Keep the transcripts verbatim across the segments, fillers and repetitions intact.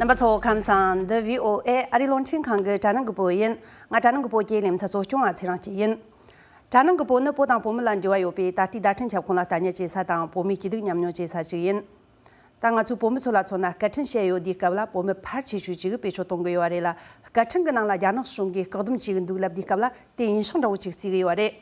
རྣམ་པ་ཚོ་ཁམས་བཟང་། འདི་བྷི་ཨོ་ཨེ་ཨ་རིའི་རླུང་འཕྲིན་ཁང་གི་དྲ་སྣང་གི་བོད་ཡིན། ང་དྲ་སྣང་གི་བོད་ཀྱི་ལེ་ཚན་གཙོ་སྐྱོང་བ་ཚེ་རིང་སྐྱིད་ཡིན། དྲ་སྣང་གི་བོད་ནི་བོད་དང་བོད་མི་ལ་འབྲེལ་བ་ཡོད་པའི་ད་ལྟའི་བརྡ་འཕྲིན་ཁྱབ་ཁོངས་ལ་ལྟ་ཉན་བྱེད་ས་དང་བོད་མིའི་སྐྱིད་སྡུག་མཉམ་མྱོང་བྱེད་ས་ཞིག་ཡིན། ད་ང་ཚོས་བོད་མི་ཚོ་ལ་མཚོན་ན་སྐད་འཕྲིན་བཤད་ཡོད་དུས་སྐབས་ལ་བོད་མི་ཕལ་ཆེ་ཤོས་ཅིག་བེད་སྤྱོད་གཏོང་གི་ཡོད་པ་རེད་ལ། སྐད་འཕྲིན་གྱི་ནང་ལ་རྒྱ་ནག་གཞུང་གིས་བཀག་སྡོམ་བྱེད་ཀྱི་འདུག་ལབ་དུས་སྐབས་ལ་དེ་ཡིན་གཤིས་འདྲ་བོ་ཅིག་བརྩི་གི་ཡོད་པ་རེད།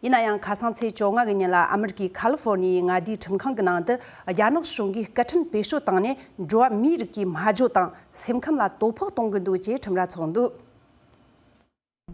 ཡིན་ན་ཡང་ཁ་སང་ཚེས་བཅོ་ལྔ་གི་ཉིན་ལ་ཨ་མི་རི་ཀའི་ཁ་ལི་ཧྥོར་ནི་ཡའི་མངའ་སྡེའི་ཁྲིམས་ཁང་གི་ནང་དུ་རྒྱ་ནག་གཞུང་གིས་སྐད་འཕྲིན་བེད་སྤྱོད་བཏང་ནས་འགྲོ་བ་མིའི་རིགས་ཀྱི་སྨྲ་བརྗོད་དང་སེམས་ཁམས་ལ་དོ་ཕོག་གཏོང་གི་འདུག་ཅེས་ཁྲིམས་ར་ཚོགས་འདུག་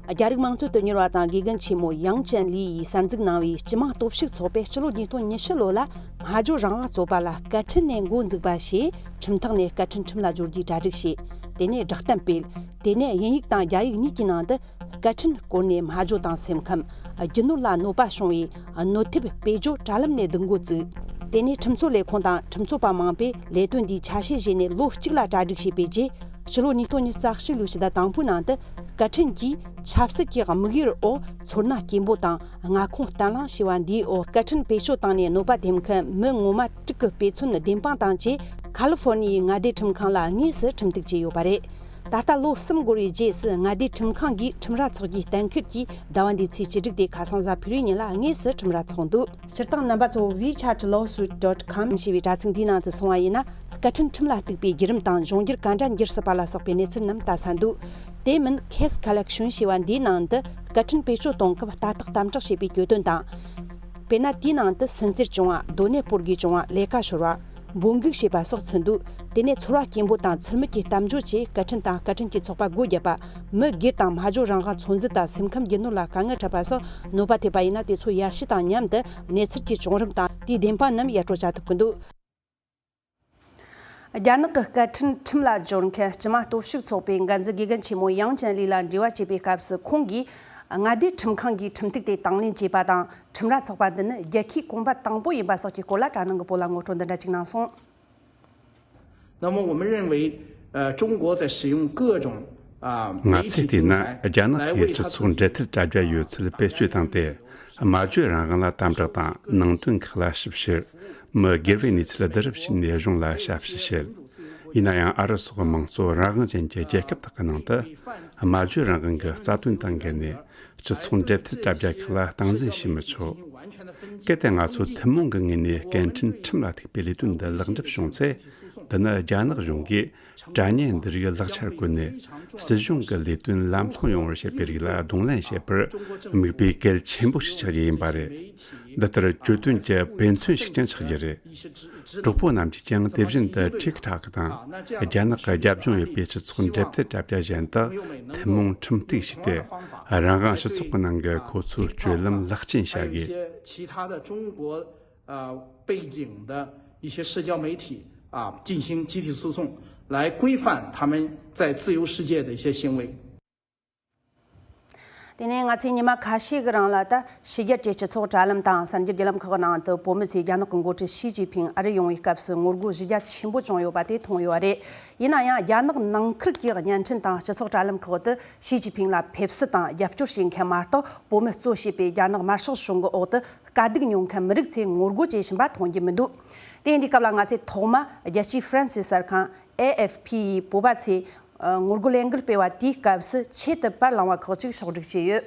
རྒྱ་རིགས་དམངས་གཙོ་དོན་གཉེར་བ་དང་དགེ་རྒན་ཆེན་མོ་ཡང་ཅན་ལི་ཡིས་གསར་འཛུགས་གནང་བའི་སྤྱི་དམངས་སྟོབས་ཤུགས་ཚོགས་པས་སྤྱི་ལོ་ཉིས་སྟོང་ཉི་ཤུ་ལོ་ལ་སྨྲ་བརྗོད་རང་དབང་རྩོད་པ་ལ་སྐད་འཕྲིན་ནས་འགོ་འཛུགས་པ་ཞེས་ཁྲིམས་ཐོག་ནས་སྐད་འཕྲིན་ཁྲིམས་ལ་སྦྱོར་རྒྱུའི་གྲ་སྒྲིག་བྱས། དེ་ནས་བསྒྲགས་གཏམ་སྤེལ། དེ་ནས་དབྱིན་ཡིག་དང་རྒྱ་ཡིག་གཉིས་ཀྱི་ནང་དུ་སྐད་འཕྲིན་བཀོལ་ནས་སྨྲ་བརྗོད་དང་སེམས་ཁམས། རྒྱུ་ནོར་ལ་གནོད་པ་བྱུང་བའི་གནོད་ཐེབས་སྤེལ་རྒྱུ་དྲ་ལམ་ནས་བསྡུ་འགོ་བཙུགས། དེ་ནས་ཁྲིམས་རྩོད་ལས་ཁུངས་དང་ཁྲིམས་རྩོད་པ་མང་པོས་ལས་དོན་འདིའི་ཆ་ཤས་བཞེས་ནས་ལོ་གཅིག་ལ་གྲ་སྒྲིག་བྱས་པའི་རྗེས། ཕྱི་ལོ་ཉིས་སྟོང་ཉི་ཤུ་རྩ་གཅིག་ལོའི་ཕྱི་ཟླ་དང་པོའི་ནང་དུ་སྐད་འཕྲིན་གྱིས་ཆབ་སྲིད་ཀྱི་དམིགས་ཡུལ་འོག་ཚོར་སྣང་སྐྱེན་པོ་དང་མངའ་ཁོངས་བརྟན་ལྷིང་ཞེས་པ་འདིའི་འོག་སྐད་འཕྲིན་བེད་སྤྱོད་བཏང་ནས་གནོད་པ་ཐེབས་མཁན་མི་ངོ་མ་དྲུག་གི་དཔེ་མཚོན་བདེན་དཔང་བཏང་རྗེས། ཁ་ལི་ཧྥོར་ནི་ཡའི་མངའ་སྡེའི་ཁྲིམས་ཁང་ལ་དངོས་སུ་ཁྲིམས་གཏུག་བྱས་ཡོད་པ་རེད། ད་ལྟ་ལོ་གསུམ་འགོར་བའི་རྗེས་སུ་མངའ་སྡེའི་ཁྲིམས་ཁང་གིས་ཁྲིམས་ར་ཚོགས་ཀྱི་གཏན་འཁེལ་གྱིས་ཟླ་བ་འདིའི་ཚེས་བཅུ་དྲུག་སྟེ་ཁ་སང་གཟའ་ཕུར་བུའི་ཉིན་ལ་དངོས་སུ་ཁྲིམས་ར་ཚོགས་འདུག་སྤྱིར་བཏང་རྣམ་པ་ཚོ་WeChat Lawsuit dot com ཞེས་པའི་དྲ་ཚིགས་འདིའི་ནང་དུ་སོང་བ་ཡིན་ན། སྐད་འཕྲིན་ཁྲིམས་ལ་གཏུག་པའི་བརྒྱུད་རིམ་དང་གཞུང་འགྱུར་ག་འདྲ་འགྱུར་སྲིད་པ་ལ་སོགས་པའི་གནས་ཚུལ་རྣམས་ལྟ་ས་འདུག་དེ་མིན་Case Collection ཞེས་པ་འདིའི་ནང་དུ་སྐད་འཕྲིན་བེད་སྤྱོད་གཏོང་སྐབས་ལྟ་རྟོག་དམ་དྲག་བྱེད་པའི་གྱོད་དོན་དང་། དཔེར་ན། དེའི་ནང་དུ་སུན་གཙེར་བྱུང་བ། སྡོད་གནས་སྤོར་དགོས་བྱུང་བ། ལས་ཀ་ཤོར་བ། འབོད་འགུག་བྱས་པ་སོགས་ཚུད་འདུག་དེ་ནས་ཚོར་བ་སྐྱེན་པོ་དང་ཚུལ་མིན་གྱི་གཏམ་བརྗོད་བཅས་སྐད་འཕྲིན་དང་སྐད་འཕྲིན་གྱི་ཚོགས་པ་སྒོ་བརྒྱབ་པ། མི་སྒེར་དང་སྨྲ་བརྗོད་རང་དབང་ཚོད་འཛིན་དང་སེམས་ཁམས་རྒྱུ་ནོར་ལ་དཀའ་ངལ་འཕྲད་པ་སོགས་གནོད་པ་ཐེབས་པ་ཡིན་ན། དེ་ཚོ་ཡར་ཞུ་དང་མཉམ་དུ་གནས་ཚུལ་གྱི་བྱུང་རིམ་དང་དེའི་བདེན་དཔང་རྣམས་ཡར་སྤྲོད་བྱ་ཐུབ་ཀྱི་འདུག་རྒྱ་ནག་གི་སྐད་འཕྲིན་ཁྲིམས་ལ་སྦྱོར་མཁན་སྤྱི་དམངས་སྟོབས་ཤུགས་ཚོགས་པའི་འགན་འཛིན་དགེ་རྒན་ཆེན་མོ་ཡང་ཅན་ལི་ལ་འབྲེལ་བ་བྱེད་པའི་སྐབས་སུ། ཁོང་གིས་མངའ་སྡེའི་ཁྲིམས་ཁང་གིས་ཁྲིམས་གཏུག་དེ་དང་ལེན་བྱས་པ་དང་། ཁྲིམས་ར་ཚོགས་པ་འདི་ནི་རྒྱལ་ཁའི་གོམ་པ་དང་པོ་ཡིན་པ་སོགས་ཀྱི་སྐོར་ལ་དྲ་ནང་གི་བོད་ལ་ངོ་སྤྲོད་འདི་འདྲ་ཅིག་གནང་སོང་། 那么我们认为，呃，中国在使用各种啊， ང་ཚོས་བལྟས་ན། རྒྱ་ནག་གིས་སྤྱི་ཚོགས་འབྲེལ་མཐུད་དྲ་རྒྱ་ཡོད་ཚད་བེད་སྤྱོད་བཏང་སྟེ། སྨྲ་བརྗོད་རང་དབང་ལ་དམ་དྲག་དང་། ནང་དོན་ཁག་ལ་ཞིབ་བཤེར། མི་སྒེར་བའི་གནས་ཚུལ་བསྡུ་རུབ་བྱས་ནས་གཞུང་ལ་ཞབས་ཞུ་བྱེད། ཡིན་ན་ཡང་། ཨ་རི་སོགས་མང་གཙོ་རང་དབང་ཅན་གྱི་རྒྱལ་ཁབ་དག་གི་ནང་དུ། སྨྲ་བརྗོད་རང་དབང་གི་རྩ་དོན་དང་འགལ་ནས། སྤྱི་ཚོགས་འབྲེལ་མཐུད་དྲ་རྒྱ་ཁག་ལ་སྟངས་འཛིན་བྱེད་མི་ཆོག་གལ་ཏེ་ང་ཚོ་ཐུན་མོང་གི་ངོས་ནས་སྐད་འཕྲིན་ཁྲིམས་ལ་ཐུག་པའི་ལས་དོན་འདི་ལེགས་འགྲུབ་བྱུང་ཚེ། འདི་ནི་རྒྱ་ནག་གཞུང་གིས་དྲ་བརྙན་འདི་རིགས་ལག་ཆར་བཀོལ་ནས། སྲིད་གཞུང་གི་ལས་དོན་ལམ་ལྷོང་ཡོང་བར་བྱེད་པའི་རིགས་ལ་གདོང་ལེན་བྱེད་པར་དམིགས་པའི་གལ་ཆེན་པོ་ཞིག་ཆགས་རྒྱུ་ཡིན་པ་རེད། འདི་ལྟར་གྱོད་དོན་གྱི་དཔེ་མཚོན་ཞིག་ཀྱང་ཆགས་རྒྱུ་རེད། གྲོགས་པོ་རྣམས་ཀྱིས་ཀྱང་དེ་བཞིན་དུ་ཁྲིག་ཁྲག་དང་། རྒྱ་ནག་གི་རྒྱབ་ལྗོངས་ཡོད་པའི་སྤྱི་ཚོགས་འབྲེལ་མཐུད་དྲ་རྒྱ་གཞན་དག་ཐུན་མོང་ཁྲིམས་གཏུག་བྱས་ཏེ། རང་དབང་སྤྱི་ཚོགས་ཀྱི་ནང་གི་ཁོ་ཚོའི་སྤྱོད་ལམ་ལེགས་བཅོས་བྱ་དགོས། 呃，背景的一些社交媒体啊，进行集体诉讼，来规范他们在自由世界的一些行为。 དེ་ནས་ང་ཚོས་ཉི་མ་ཁ་ཤས་ཀྱི་རིང་ལ་ད་ཕྱི་རྒྱལ་གྱི་སྤྱི་ཚོགས་དྲ་ལམ་དང་གསར་འགྱུར་བརྒྱུད་ལམ་ཁག་གི་ནང་དུ་བོད་མི་ཚོས་རྒྱ་ནག་གི་འགོ་ཁྲིད་ཞི་ཅིན་ཕིང་ཨ་རི་ཡོང་བའི་སྐབས་སུ་ངོ་རྒོལ་གཞི་རྒྱ་ཆེན་པོ་བྱུང་ཡོད་པ་དེ་མཐོང་ཡོད་པ་རེད། ཡིན་ན་ཡང་རྒྱ་ནག་ནང་ཁུལ་གྱི་བརྙན་འཕྲིན་དང་སྤྱི་ཚོགས་དྲ་ལམ་ཁག་ཏུ་ཞི་ཅིན་ཕིང་ལ་ཕེབས་བསུ་དང་རྒྱབ་སྐྱོར་བྱེད་མཁན་མ་གཏོགས། བོད་མི་གཙོ་བྱས་པའི་རྒྱ་ནག་དམར་ཤོག་གཞུང་གི་འོག་ཏུ་དཀའ་སྡུག་མྱོང་མཁན་མི་རིགས་ཚོས་ངོ་རྒོལ་བྱེད་བཞིན་པ་མཐོང་རྒྱུ་མི་འདུག་དེ་ཡིན་དུས་སྐབས་ལ་ང་ཚོས་ཐོག་མ་རྒྱལ་སྤྱིའི་ཧྥ་རན་སི་གསར་ཁང་ཨེ་ཨེཕ་ཕི་ཡིས་བོད་པ་ཚོས་ངོ་རྒོལ་ལས་འགུལ་སྤེལ་བ་དེའི་སྐབས་སུ་ཆེད་དུ་པར་བླངས་པ་ཁག་ཅིག་ཕྱོགས་བསྒྲིགས་བྱས་ཡོད།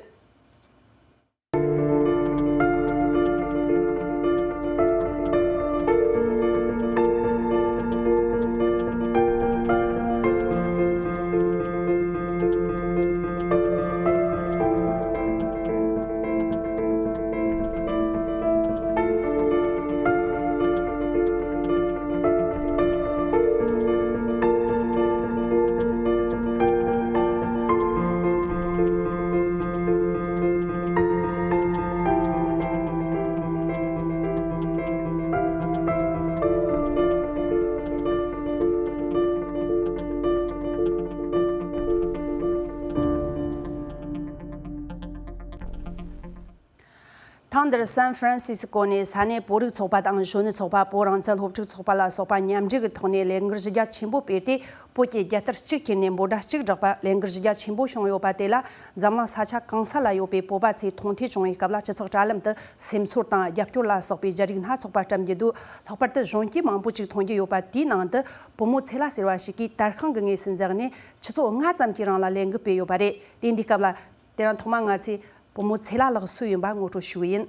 ཐེངས་འདིར་སན་ཧྥ་རན་སི་སི་ཀོ་ནས་ས་གནས་བོད་རིགས་ཚོགས་པ་དང་གཞོན་ནུ་ཚོགས་པ། བོད་རང་བཙན་སློབ་ཕྲུག་ཚོགས་པ་ལ་སོགས་པ་མཉམ་འབྲེལ་གྱི་ཐོག་ནས་ལས་འགུལ་གཞི་རྒྱ་ཆེན་པོ་སྤེལ་ཏེ། བོད་ཀྱི་རྒྱལ་དར་གཅིག་ཁྱེར་ནས་འབོད་སྒྲ་གཅིག་བསྒྲགས་པ། ལས་འགུལ་གཞི་རྒྱ་ཆེན་པོ་བྱུང་ཡོད་པ་དེ་ལ། འཛམ་གླིང་ས་ཆ་གང་ས་ལ་ཡོད་པའི་བོད་པ་ཚོས་མཐོང་ཐོས་བྱུང་བའི་སྐབས་ལ། སྤྱི་ཚོགས་དྲ་ལམ་དུ་སེམས་ཚོར་དང་རྒྱབ་སྐྱོར་ལ་སོགས་པའི་རྒྱ་རིགས་སྣ་ཚོགས་པ་བཀྲམ་གྱི་འདུག་ལྷག་པར་དུ་གཞོན་སྐྱེས་མང་པོ་ཅིག་མཐོང་རྒྱུ་ཡོད་པ་དེའི་ནང་དུ། བུ་མོ་ཚེ་ལ་ཟེར་བ་ཞིག་གིས་དར་ཤིང་གི་ངོས་སུ་འཛེགས་ནས་ཆུ་ཚོད་ལྔ་ཙམ་གྱི་རིང་ལ་ལས་འགུལ་སྤེལ་ཡོད་པ་རེད། དེ་འདི་སྐབས་ལ། དེ་རིང་ཐོག་མ་ང་ཚོས་བུ་མོ་ཚེ་ལ་ལགས་སུ་ཡིན་པ་ངོ་སྤྲོད་ཞུ་གི་ཡིན།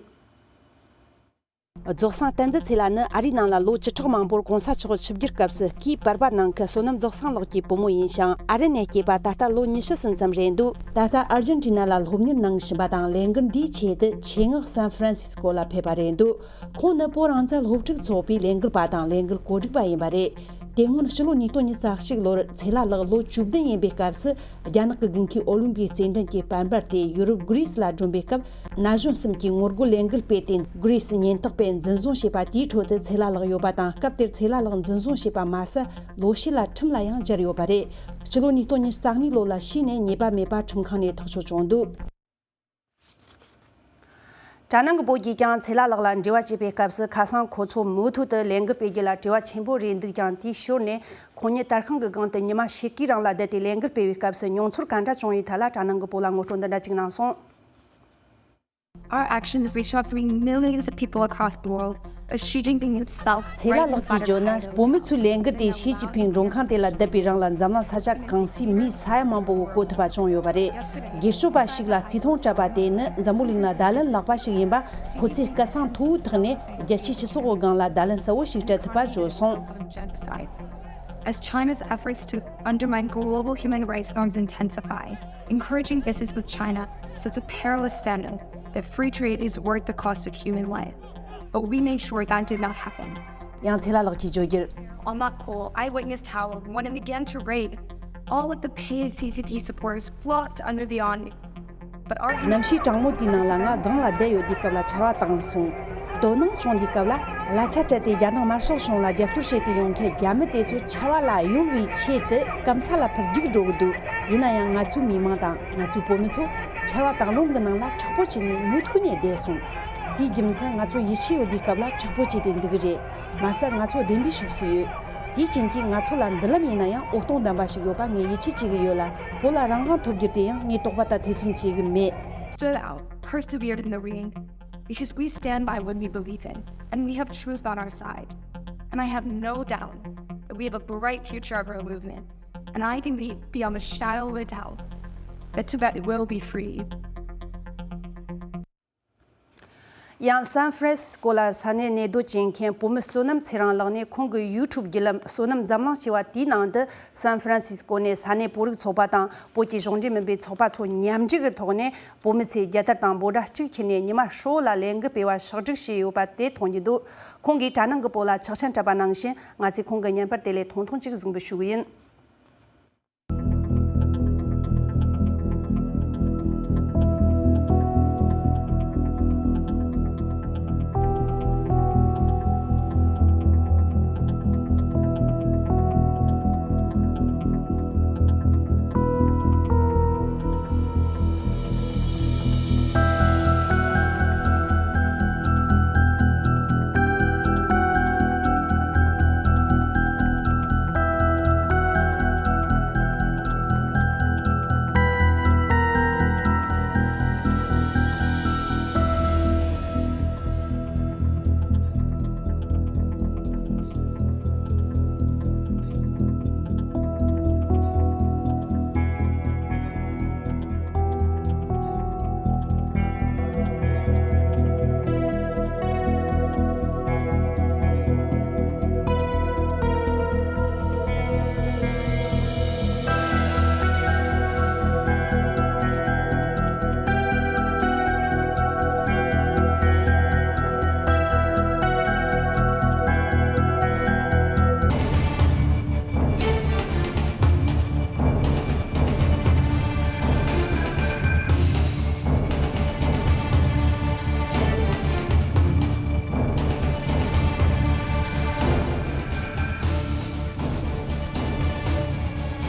རྫོགས་སངས་བསྟན་འཛིན་ཚེ་ལ་ནི་ཨ་རིའི་ནང་ལ་ལོ་བཅུ་ཕྲག་མང་པོར་གོང་ས་མཆོག་ཆིབས་བསྒྱུར་སྐབས་སུ་སྐུའི་པར་པ་ནང་གི་བསོད་ནམས་རྫོགས་སངས་ལགས་ཀྱི་བུ་མོ་ཡིན་ཞིང་། ཨ་རི་ནས་སྐྱེས་པ་ད་ལྟ་ལོ་ཉི་ཤུ་ཙམ་རེད་འདུག་ད་ལྟ་ཨར་ཇེན་ཊི་ན་ལ་སློབ་གཉེར་གནང་བཞིན་པ་དང་། ལས་འགུལ་འདིའི་ཆེད་དུ་ཆེད་མངགས་སན་ཧྥ་རན་སིས་ཀོ་ལ་ཕེབས་པ་རེད་འདུག་ཁོང་ནི་བོད་རང་བཙན་སློབ་ཕྲུག་ཚོགས་པའི་ལས་འགུལ་པ་དང་ལས་འགུལ་གོ་སྒྲིག་པ་ཡིན་པ་རེད། དེ་སྔོན་ཕྱི་ལོ་ཉིས་སྟོང་ཉི་ཤུ་རྩ་གཅིག་ལོར་ཚེ་ལ་ལགས་ལོ་བཅུ་བདུན་ཡིན་པའི་སྐབས་སུ། རྒྱ་ནག་གི་དགུན་ཁའི་ཨོ་ལིམ་པིག་རྩེད་འགྲན་གྱི་པར་འབར་དེ་ཡུ་རོབ་གྷི་རི་སི་ལ་བསྒྲོན་པའི་སྐབས། ན་གཞོན་གསུམ་གྱིས་ངོ་རྒོལ་ལས་འགུལ་སྤེལ་ཏེ། གྷི་རི་སི་ཉེན་རྟོག་པས་འཛིན་བཟུང་བྱས་པ་དེའི་ཁྲོད་དུ་ཚེ་ལ་ལགས་ཡོད་པ་དང་། སྐབས་དེར་ཚེ་ལ་ལགས་འཛིན་བཟུང་བྱས་པ་མ་ཟད། ལོ་ཕྱེད་ལ་ཁྲིམས་ལ་ཡང་སྦྱར་ཡོད་པ་རེད། ཕྱི་ལོ་ཉིས་སྟོང་ཉི་ཤུ་རྩ་གཉིས་ལོ་ལ་ཕྱིས་ནས་ཉེས་པ་མེད་པ་ཁྲིམས་ཁང་ནས་ཐག་གཅོད་བྱུང་འདུག་གྲྭ་ནང་གི་བོད་ཀྱིས་ཀྱང་ཚེ་ལ་ལགས་ལ་འབྲེལ་བ་བྱེད་པའི་སྐབས་སུ། ཁ་སང་ཁོ་ཚོ་མུ་མཐུད་དུ་ལས་འགུལ་སྤེལ་རྒྱུ་ལ་བྲེལ་བ་ཆེན་པོ་རེད་འདུག་ཀྱང་། དེའི་ཞོར་ནས་ཁོང་ཉིད་དར་ཤིང་གི་སྒང་དུ་ཉི་མ་ཕྱེད་ཀའི་རིང་ལ་བསྡད་དེ་ལས་འགུལ་སྤེལ་བའི་སྐབས་སུ་མྱོང་ཚོར་ག་འདྲ་བྱུང་བའི་ཐད་ལ་གྲྭ་ནང་གི་བོད་ལ་ངོ་སྤྲོད་འདི་འདྲ་ཅིག་གནང་སོང་། Our actions reach out to millions of people across the world, achieving in itself. ཚེ་ལ་ལགས་ཀྱིས་བརྗོད་ན། བོད་མི་ཚོའི་ལས་འགུལ་དེ་ཞི་ཅིན་ཕིང་མགྲོན་ཁང་དེ་ལ་བསྡད་པའི་རིང་ལ་འཛམ་གླིང་ས་ཆ་གང་སའི་མིའི་ས་ཡ་མང་པོ་གིས་གོ་ཐུབ་པ་བྱུང་ཡོད་པ་རེད། སྒེར་གཅོད་པ་ཞིག་ལ་བརྩི་མཐོང་སྤྲད་པ་དེ་ནི་འཛམ་བུ་གླིང་ལ་བརྡ་ལན་བརླག་པ་ཞིག་ཡིན་པ། ཁོ་ཚོས་སྐད་གསང་མཐོ་བོའི་ཐོག་ནས་རྒྱལ་སྤྱིའི་སྤྱི་ཚོགས་ཀྱི་སྒང་ལ་བརྡ་ལན་གསལ་བོ་ཞིག་སྤྲད་ཐུབ་པ་བརྗོད་སོང་། Genocide. As China's efforts to undermine global human rights norms intensify, encouraging business with China sets a perilous standard that free trade is worth the cost of human life. But we made sure that did not happen. ཡང་ཚེ་ལ་ལགས་ཀྱིས་བརྗོད་རྒྱུར། On that call, I witnessed how, when it began to rain, all of the paid C C P supporters flocked under the awning. But our གནམ་གཤིས་གྲང་མོ་དེའི་ནང་ལ་ང་སྒང་ལ་བསྡད་ཡོད་དུས་སྐབས་ལ་ཆར་པ་བཏང་སོང་། དོ་སྣང་བྱུང་དུས་སྐབས་ལ་གླ་ཆ་སྤྲད་དེ་རྒྱ་ནག་དམར་ཤོག་གཞུང་ལ་རྒྱབ་སྐྱོར་བྱེད་དུ་ཡོང་མཁན་རྒྱ་མི་དེ་ཚོ་ཆར་པ་ལ་གཡོལ་བའི་ཆེད་དུ་སྐམ་ས་ལ་འཕུར་རྒྱུག་འགྲོ་གི་འདུག་ཡིན་ན་ཡང་ང་ཚོའི་མི་མང་དང་ང་ཚོའི་བོད་མི་ཚོ་ཆར་པ་དང་རླུང་གི་ནང་ལ་མཁྲེགས་པོ་བྱས་ནས་མུ་མཐུད་ནས་བསྡད་སོང་། དེའི་རྒྱུ་མཚན་ང་ཚོ་ཡིད་ཆེས་ཡོད་དུས་སྐབས་ལ་མཁྲེགས་པོ་བྱས་ཏེ་འདུག་གི་རེད། མ་ཟད་ང་ཚོ་བདེན་པའི་ཕྱོགས་སུ་ཡོད། དེའི་རྐྱེན་གྱིས་ང་ཚོ་ལ་མདུན་ལམ་ཡིན་ན་ཡང་འོད་སྟོང་ལྡན་པ་ཞིག་ཡོད་པ་ངས་ཡིད་ཆེས་བྱེད་ཀྱི་ཡོད་ལ། བོད་ལ་རང་དབང་ཐོབ་རྒྱུ་དེ་ཡང་ངའི་དོགས་པ་དང་ཐེ་ཚོམ་བྱེད་ཀྱི་མེད། Stood out, persevered in the rain, because we stand by what we believe in, and we have truth on our side. And I have no doubt that we have a bright future of our movement. And I believe beyond a shadow of a doubt that Tibet will be free. ཡང་སན་ཧྥ་རན་སིས་ཀོ་ལ་ས་གནས་གནས་སྡོད་བྱེད་མཁན་བོད་མི་བསོད་ནམས་ཚེ་རིང་ལགས་ནས་ཁོང་གི་ཡུ་ཊུབ་བརྒྱུད་ལམ་བསོད་ནམས་འཛམ་གླིང་ཞེས་པ་དེའི་ནང་དུ། སན་ཧྥ་རན་སིས་ཀོ་ནས་ས་གནས་བོད་རིགས་ཚོགས་པ་དང་བོད་ཀྱི་གཞུང་འབྲེལ་མིན་པའི་ཚོགས་པ་ཚོ་མཉམ་འབྲེལ་གྱི་ཐོག་ནས། བོད་མི་ཚོས་རྒྱལ་དར་དང་འབོད་སྒྲ་གཅིག་ཁྱེར་ནས་ཉི་མ་ཧྲིལ་བོ་ལ་ལས་འགུལ་སྤེལ་བ་ཕྱོགས་བསྒྲིགས་བྱས་ཡོད་པ་དེ་མཐོང་རྒྱུ་འདུག་ཁོང་གིས་དྲ་ནང་གི་བོད་ལ་ཕྱག་ཆེན་སྤྲད་པ་ནང་བཞིན། ང་ཚོས་ཁོང་གི་བརྙན་པར་དེ་ལས་ཐུང་ཐུང་ཅིག་གཟིགས་འབུལ་ཞུ་གི་ཡིན།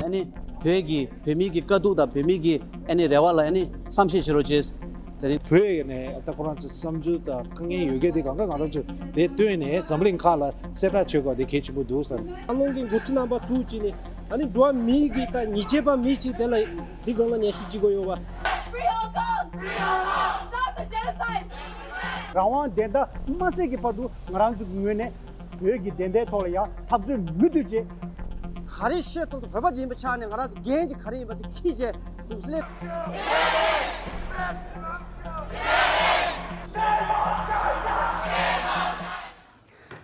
ཨ་ནི་བོད་ཀྱི་བོད་མི་གི་དཀའ་སྡུག་དང་བོད་མི་གི་ཨ་ནི་རེ་བ་ལ་ཨ་ནི་བསམ་ཤེས་བྱེད་རོགས་བྱེད། དེ་རིང་བོད་ནས་ད་ཁོ་རང་ཚོ་བསམ་ཚུལ་དང་དཀའ་ངལ་ཡོད་མཁན་དེ་གང་ག་ང་རང་ཚོ་དེ་བཏོན་ནས་འཛམ་གླིང་ཁག་ལ་གསལ་བསྒྲགས་བྱེད་དགོས་དེ་གལ་ཆེན་པོ་འདུག་ཟེར། ཨ་ལོང་གི་འགོ་ཁྲིད་རྣམ་པ་ཚུར་བྱས་ནས་ཨ་ནི་འགྲོ་བ་མིའི་གི་ད་ཉེས་ཆད་པ་མི་གཅིག་དེ་ལ་འདི་སྒང་ལ་ཉན་ཞུ་བྱེད་དགོས་ཡོད་པ། Free Hong Kong! Free Hong Kong! Stop the genocide! རང་དབང་བདེན་མཐའ་མ་གསལ་གྱི་བར་དུ་ང་རང་ཚོ་གི་ངོས་ནས་བོད་ཀྱི་བདེན་མཐའི་ཐོག་ལ་ཡང་འཐབ་རྩོད་མུ་མཐུད་བྱེད། ག་རེ་བཤད་ཐུབ་ཐུབ་བོད་པ་ཡིན་པ་ཆགས་ནས་ང་རང་ཚོ་འགན་ཅིག་ག་རེ་ཡིན་པ་དེ་འཁྱེར་བྱས་འདུག་སླེབས།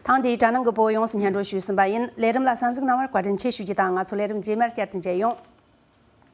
ཐེངས་འདིའི་དྲ་ནང་གི་བོད་ཡོངས་སུ་སྙན་སྒྲོན་ཞུས་ཟིན་པ་ཡིན། ལས་རིམ་ལ་གསན་གཟིགས་གནང་བར་བཀའ་དྲིན་ཆེ་ཞུ་རྒྱུ་དང་། ང་ཚོ་ལས་རིམ་རྗེས་མར་བསྐྱར་དུ་མཇལ་ཡོང་།